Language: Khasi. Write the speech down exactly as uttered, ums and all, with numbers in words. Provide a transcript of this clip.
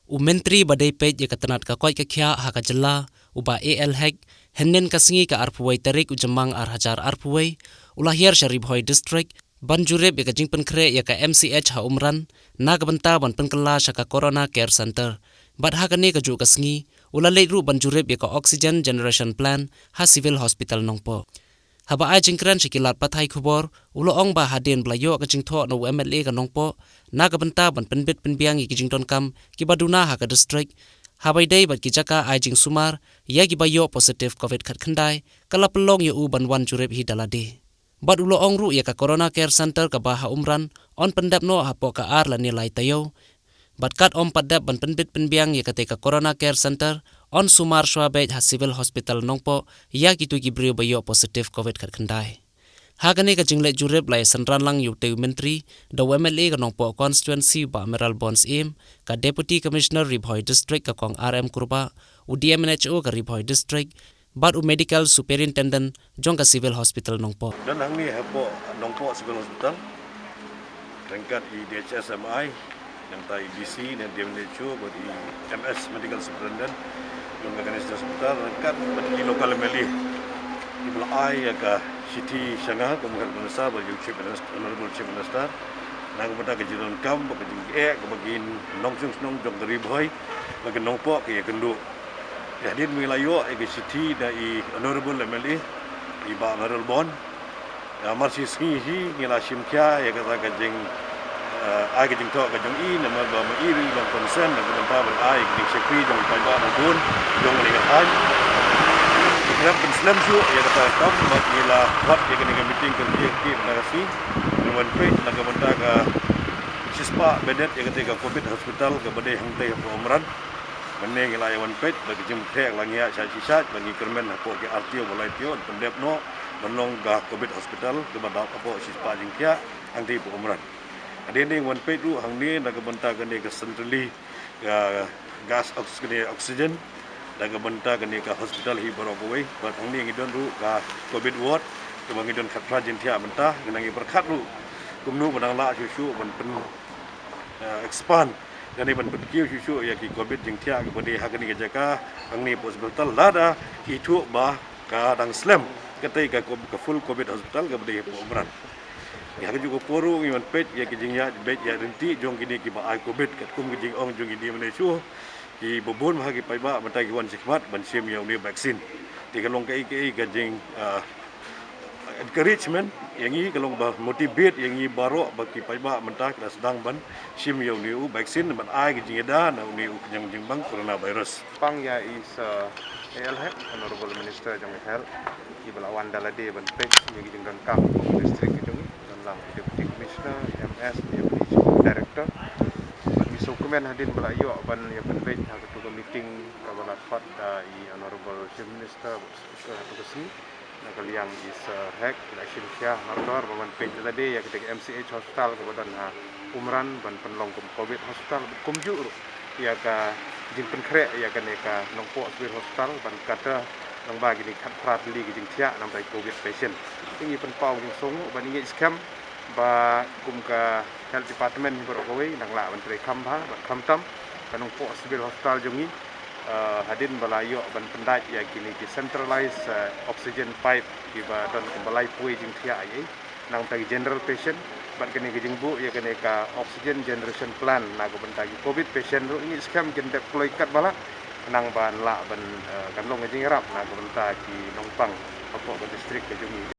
U Myntri ba dei peit ïa ka tnat ka koit ka khiah ha ka jylla, u Bah A L Hek, hynnin ka sngi ka arphew wei tarik u Jymmang ar hajar arphew wei, u la hiar sha Ri Bhoi District ban jurip ïa ka jingpynkhreh ïa ka M C H ha Umran na ka bynta ban pynkylla sha ka Corona Care Center. Bad ha kane kajuh ka sngi u la leit ruh ban jurip ïa ka Oxygen Generation Plant ha Civil Hospital Nongpoh. Haba ai jingkren sha ki lad pathai khubor, u la ong ba hadien ba la ïoh ka jingthoh na u M L A ka Nongpoh na ka bynta ban pynbit pynbiang ïa ki jingdonkam kiba duna ha ka district, haba ïadei bad ki jaka ai jingsumar ïa kiba ïoh positive COVID khatkhyndai, ka la pynlong ïa u ban wan jurip hi da lade. Bad u la ong ruh ïa ka Corona Care Center kaba ha Umran yn pyndep noh hapoh ka ar lane lai taïew. Bad kat ym pat dep ban pynbit pynbiang ïa katei ka Corona Care Center, yn sumar shuwa beit ha Civil Hospital Nongpoh ïa kito ki briew ba ïoh positive COVID khatkhyndai. Ha kane ka jingleit jurip la ïa synran lang ïa utei u Myntri da u M L A ka Nongpoh Constituency Bah Mayralborn Syiem, ka Deputy Commissioner Ri Bhoi District ka Kong R M Kurbah, u D M and H O ka Ri Bhoi District, bad u Medical Superintendent jong ka Civil Hospital Nongpoh. Don hangne hapoh Nongpoh Civil Hospital, ryngkat i D H S M I, nangta i D C, nangta i D M and H O, bad i M S, Medical Superintendent jong ka Civil Hospital, ryngkat bad i local M L A. Kiba la ai ïa ka shithi sha nga kum ka Minister bad ïa u Chief Minister, Honorable Chief Minister, na ka bynta ka jingdonkam bad ka jingeh kaba kin nongshong shnong jong ka Ri Bhoi bad ka Nongpoh ka ïakynduh. Ïa hadien ba ngi la ïoh ïa ka shithi da i Honorable M L A, i Bah Mayralborn, ïa marshi sngi hi ngi la shim khia ïa kata ka jing, eh, ai ka jingthoh ka jong i, namar ba ma i ruh i long concern na ka bynta ban ai ka jingshakri jong i paidbah ba bun jong kane ka thaiñ. Ngi khlem pynslem shuh ïa kata ka kam, bad ngi la wad ïa kane ka meeting kynthih kynthih mynta ka sngi. Ngi wan peit na ka bynta ka shispah bedded ïa katei ka COVID hospital kaba dei hangtei hapoh Umran. Mynne ngi la ïa wan peit bad ka jingpynkhreh ka la ngiah shait shi shait, bad ngi kyrmen hapoh ki ar taïew bad lai taïew ban pyndep noh ban long ka COVID hospital kaba dap hapoh shispah jingkhiah hangtei hapoh Umran. Hadien ngi wan peit ruh hangne na ka bynta kane ka centrally, ka gas ox-, kane oxygen, na ka bynta kane ka hospital hi baroh kawei, bad hangne ngi don ruh ka COVID ward kaba ngi don khatphra jingthiah mynta, ngi nang ïa pyrkhat ruh kumno ba nang lah shuh shuh ban pyn, eh, expand lane ban pynkiew shuh shuh ïa ki COVID jingthiah kaba dei ha kane ka jaka hangne hapoh hospital, lada ithuh ba ka dang slem katei ka co-, ka full COVID hospital kaba dei hapoh Umran. Ïa kajuh ka por ruh ngi wan peit ïa ki jingïaid beit ïaid ryntih jong kine kiba ai COVID, katkum ki jingong jong ki D M and H O, kiba bun bha ki paidbah mynta ki wan shakhmat ban shim ïa une u vaccine. Te ka long kaei kaei ka jing, ah, encouragement ïa ngi, ka long ba motivate ïa ngi baroh ba ki paidbah mynta ki la sdang ban shim ïa une u vaccine ban ai ka jingïada na une u khñiang jingbang coronavirus. Pang ïa i Sir A L Hek, Honorable Minister jong i Health, iba la wan da lade ban peit ïa ki jingdonkam ka district ka jong i, don lang i Deputy Commissioner, i M S, i M D H O, Director. Bad ngi sngewkmen hadien ba la ïoh ban ïa pynbeit ha katu ka meeting kaba la khot da i Honorable Chief Minister bad Speaker ha katu ka sngi. Na ka liang i Sir Hek, i la shim khia mardor ban wan peit da lade ïa katei ka M C H hospital kaba don ha Umran ban pynlong kum COVID hospital, bad kumjuh ruh ïa ka jingpynkhreh ïa kane ka Nongpoh Civil Hospital ban cater lyngba kine khatphra tylli ki jingthiah namar ki COVID patient. Te ngi pynpaw jingsngewnguh bad ngi ngeit skhem ba kum ka Health Department hi baroh kawei nang lah ban trei kham bha bad khamtam ka Nongpoh Civil Hospital jong ngi, eh, hadien ba la ïoh ban pyndait ïa kine ki centralized, eh, oxygen pipe kiba don kumba laiphew jingthiah ïa i, nangta ki general patient, bad kane ka jingbuh ïa kane ka oxygen generation plant na ka bynta ki COVID patient ruh ngi ngeit skhem kin dep kloi katba lah, khnang ban lah ban, eh, kan long ka jingïarap na ka bynta ki nongpang hapoh ka district ka jong ngi.